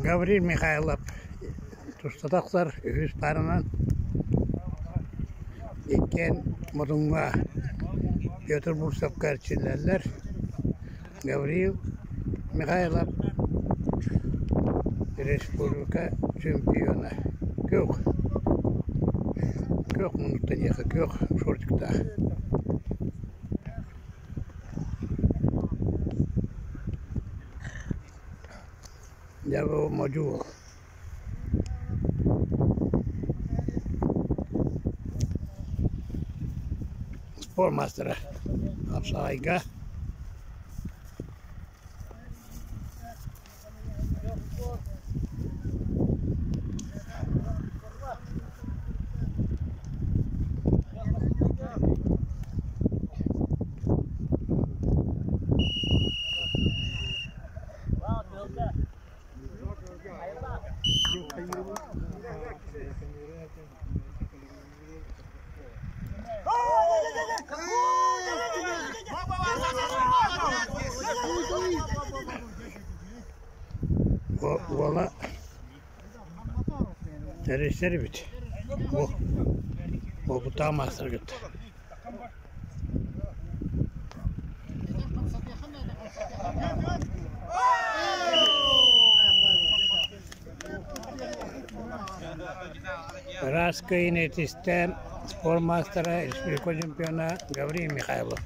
Гаврил Михайлов туста тахсар үһүс пааранан иккиэн Модуҥҥа Петр Бурцевка эрчиллэллэр. Гаврил Михайлов республика чемпиона күөх күөх муннуктан диэххэ күөх шортиктаах. Дьэ бу модьу уол. Спорт маастара хапсаҕайга Уола тэрийсэр эбит. Уопуттаах маастаргыт. Ыраас кыайыыны ситистэ спорт маастара, республика чемпиона Гаврил Михайлов.